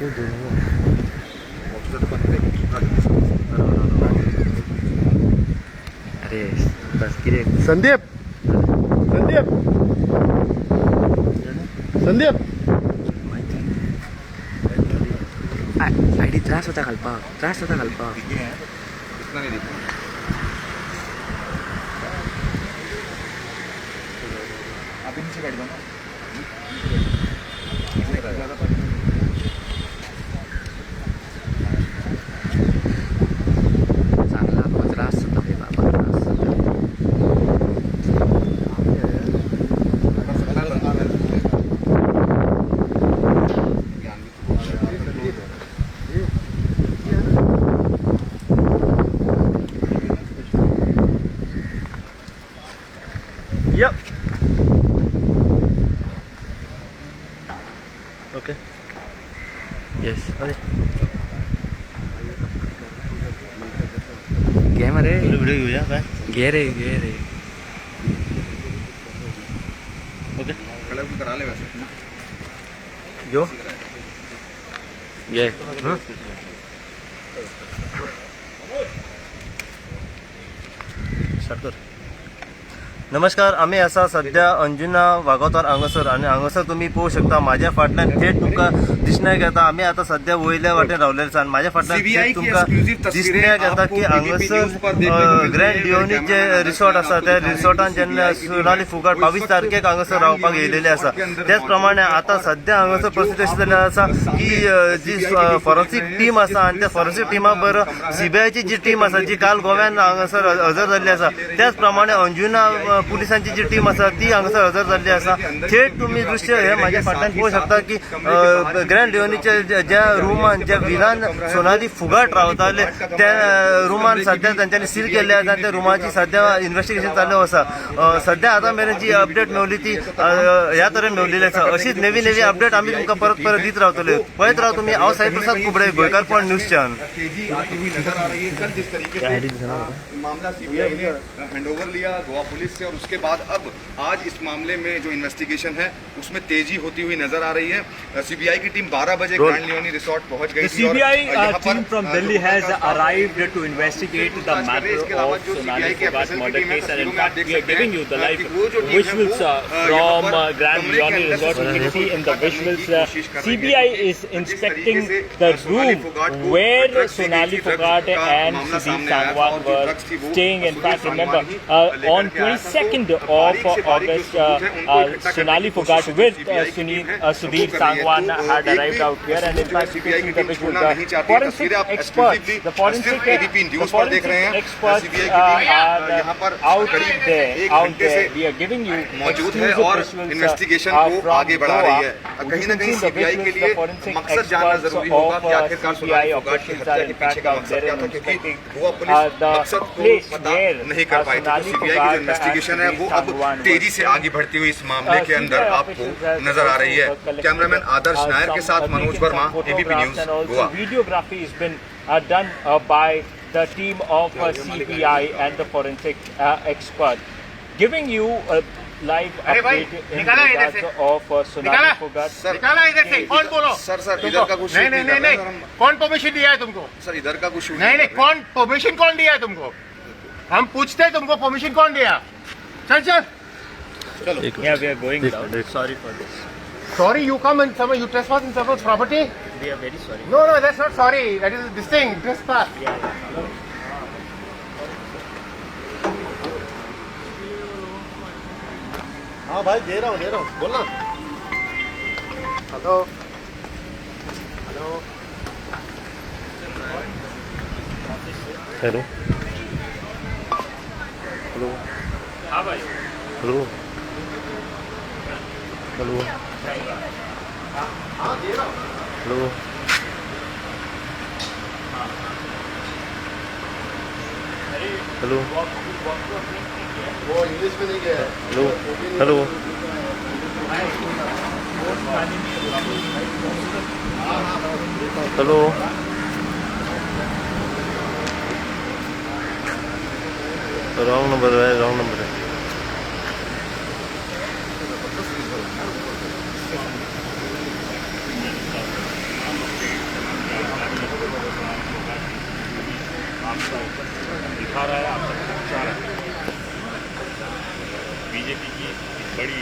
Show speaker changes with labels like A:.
A: अरे बस कितें
B: संदीप, संदीप, संदीप.
A: आयडी त्रास जाता घालपाक, त्रास जाता घालपाक.
C: इतना नहीं दिखता. आप नीचे बैठ जाओ ना. ज़्यादा पानी.
A: चांगला बाबा, त्रास जाता रे बाबा, त्रास जाता.
B: Yep. Okay.
A: Yes.
B: अरे.
A: घे मरे.
B: व्हिडिओ घेऊया काय?
A: घे रे, घे रे.
B: ओके.
C: कलर भी करा ले वैसे.
B: घेऊ.
A: घे.
B: स्टार्ट कर. नमस्कार, आमी आसा सध्या अंजुना वागोतार हांगासर आनी हांगासर तुमी पळोवंक शकता, माझ्या फाटल्यान थेट तुमकां दिसण्याक येता. आमी आतां सध्या वयल्या वाटेन रावलेले आसा आनी माझ्या फाटल्यान
C: CBI
B: थेट
C: की
B: तुमकां
C: exclusive तस्वीरें
B: दिसण्याक येता
C: आपको
B: की
C: PBP
B: हांगासर
C: न्यूज पर देखने को मिल रही
B: ग्रँड
C: है।
B: लिओनी
C: मेरे
B: जे
C: कैमरामैन
B: रिसॉर्ट आसा
C: आपको
B: त्या
C: दिखा रहे हैं
B: रिसॉर्टान
C: कि
B: जेन्ना
C: CBI की टीम
B: सोनाली
C: है,
B: फुगाट
C: वो इस
B: 22
C: वक्त
B: तारखेक हांगासर
C: ग्रैंड
B: रावपाक
C: लिओनी
B: येयलेली आसा.
C: रिसॉर्ट के अंदर
B: त्याच प्रमाणे
C: मौजूद है
B: आतां
C: और
B: सध्या हांगासर
C: जो
B: परिस्थिती अशी
C: आप
B: जाल्ली आसा की जी
C: CBI की टीम को देख
B: फॉरेन्सिक
C: रहे हैं,
B: टीम आसा आनी त्या
C: जिस
B: फॉरेन्सिक
C: सामान
B: टिमा
C: का
B: बरोबर
C: कमरा है,
B: सीबीआयची जी
C: उसके
B: टीम आसा
C: कमरे
B: जी
C: की
B: काल गोव्यान हांगासर हजर जाल्ली आसा, त्याच प्रमाणे अंजुना पुलिसांची जी टीम आसा ती हांगासर हजर जाल्ली आसा. थेट तुमी दृश्य हे माझ्या फाटल्यान पळोवंक शकता की ग्रँड लिओनीच्या ज्या रुमान, ज्या विलान सोनाली फुगाट रावताले त्या रुमान सध्या तांच्यांनी सील केल्ले आसा आनी त्या रुमाची सध्या इन्व्हेस्टिगेशन चालू आसा. सध्या आतां मेरेन जी अपडेट मेवली ती ह्या तरेन मेवलेली आसा. अशीच नवी नवी अपडेट आमी तुमकां परत परत दीत रावतले. पळयत राव तुमी. हांव साई प्रसाद कुबडे, गोंयकारपण न्यूज चॅनल.
C: तेजी आती हुई नजर आ रही है. कल जिस तरीके से मामला सीबीआई ने हैंडओवर लिया गोवा पुलिस से और उसके बाद अब आज इस मामले में जो इन्वेस्टिगेशन है उसमें तेजी होती हुई नजर आ रही है. सीबीआई की टीम 12 बजे ग्रैंड लियोनी रिसोर्ट पहुंच गई
D: The
C: थी और
D: CBI
C: यहाँ पर
D: team from
C: जो
D: Delhi has
C: hotel का स्टाफ है,
D: arrived to investigate the
C: पूछताछ कर रहे
D: matter
C: हैं. इसके अलावा
D: of
C: जो
D: Sonali
C: CBI के
D: Phogat
C: FSL की
D: murder
C: team है,
D: case, and in
C: तस्वीरों में आप
D: fact
C: देख
D: we are
C: सकते
D: giving
C: हैं
D: you the live
C: कि वो जो टीम है
D: visuals
C: वो यहाँ
D: from
C: पर
D: Grand
C: कमरे के
D: Leone
C: अंदर
D: Resort. You
C: Se
D: can see in the
C: करने की
D: visuals,
C: कोशिश कर रही है.
D: CBI is
C: जिस तरीके
D: inspecting
C: Se
D: the
C: Sonali
D: room
C: Phogat co
D: where
C: drugs दी गई
D: Sonali
C: थी, ड्रग्स
D: Phogat
C: का
D: and
C: मामला
D: Sudhir
C: सामने आया था
D: Sangwan
C: और जो
D: were
C: drugs थी वो
D: staying. In
C: Sudhir
D: fact, remember,
C: Sangwan ही लेकर
D: on
C: के आया था.
D: 22nd
C: तो बारीक
D: of
C: से बारीक जो
D: August,
C: सबूत है उनको इकट्ठा करने
D: Sonali
C: की
D: Phogat
C: कोशिश जो
D: with
C: CBI की टीम है वो
D: Sudhir
C: कर रही है.
D: Sangwan
C: तो
D: had
C: एक
D: arrived
C: भी
D: out here, and in
C: सबूत जो है
D: fact, you
C: CBI
D: can
C: की
D: see the
C: team
D: visuals.
C: छोड़ना
D: The
C: नहीं चाहती है.
D: forensic
C: तस्वीरें आप
D: experts,
C: exclusively
D: the forensic,
C: सिर्फ एबीपी
D: the
C: news पर देख रहे
D: forensic
C: हैं.
D: experts
C: CBI की टीम
D: are
C: यहाँ पर
D: out
C: करीब
D: there,
C: एक
D: out
C: घंटे
D: there.
C: Se
D: We are giving you
C: मौजूद है
D: exclusive
C: Aur
D: visuals
C: investigation co
D: from
C: आगे बढ़ा रही
D: Goa.
C: है.
D: You
C: कहीं ना
D: can
C: कहीं
D: see the
C: CBI K
D: visuals, the
C: लिए
D: forensic
C: मकसद जानना
D: experts
C: जरूरी होगा
D: of
C: कि आखिरकार
D: CBI
C: Sonali Phogat की
D: officials
C: हत्या
D: are
C: के
D: in
C: पीछे
D: fact
C: का
D: out
C: मकसद
D: there
C: क्या
D: and
C: था, क्योंकि
D: inspecting
C: Goa police
D: the
C: मकसद को
D: place
C: पता
D: where
C: नहीं कर पाई थी. तो
D: Sonali
C: CBI की जो
D: Phogat and
C: investigation है वो
D: Sudhir
C: अब
D: Sangwan were
C: तेजी से
D: staying.
C: आगे बढ़ती हुई इस मामले के अंदर
D: CBI
C: आपको
D: officials has
C: नजर आ रही है.
D: also, collected,
C: cameraman Adarsh Nair K
D: some,
C: साथ Manoj
D: taken
C: Verma,
D: some
C: ABP
D: photographs
C: news,
D: and also
C: Goa.
D: Videography has been done by the team of CBI and the forensic expert, giving you a live
E: अरे भाई,
D: update in
E: निकाला इधर
D: regards
E: Se.
D: of Sonali
E: निकाला।
D: Phogat.
C: Sir,
E: निकाला इधर से. कौन बोलो?
C: Sir, sir, इधर का कुछ
E: नहीं
C: शूट
E: नहीं
C: नहीं कर
E: नहीं
C: रहे
E: नहीं
C: सर हम.
E: कौन परमिशन दिया है तुमको?
C: सर, इधर का कुछ शूट
E: नहीं नहीं,
C: कर रहे.
E: कौन परमिशन कौन दिया है तुमको? हम पूछते हैं तुमको, परमिशन कौन दिया? चल चल.
D: Yeah, we are going down. Sorry for this.
E: Sorry, you come and someone, you trespass in someone's property.
D: We are very sorry.
E: No, no, that's not sorry. That is this thing, trespass.
D: Yeah, yeah.
B: हाँ भाई, दे रहा हूँ, दे रहा हूँ, बोलना.
E: Hello, hello.
B: Hello, hello.
D: हाँ भाई.
B: Hello, hello, hello, hello.
F: वो इंग्लिश में नहीं गया है.
B: Hello, hello. Hello. Wrong number है, रॉन्ग नंबर है.
F: आपको दिखा रहा है, आप तक पहुँचा रहा है। बीजेपी की एक बड़ी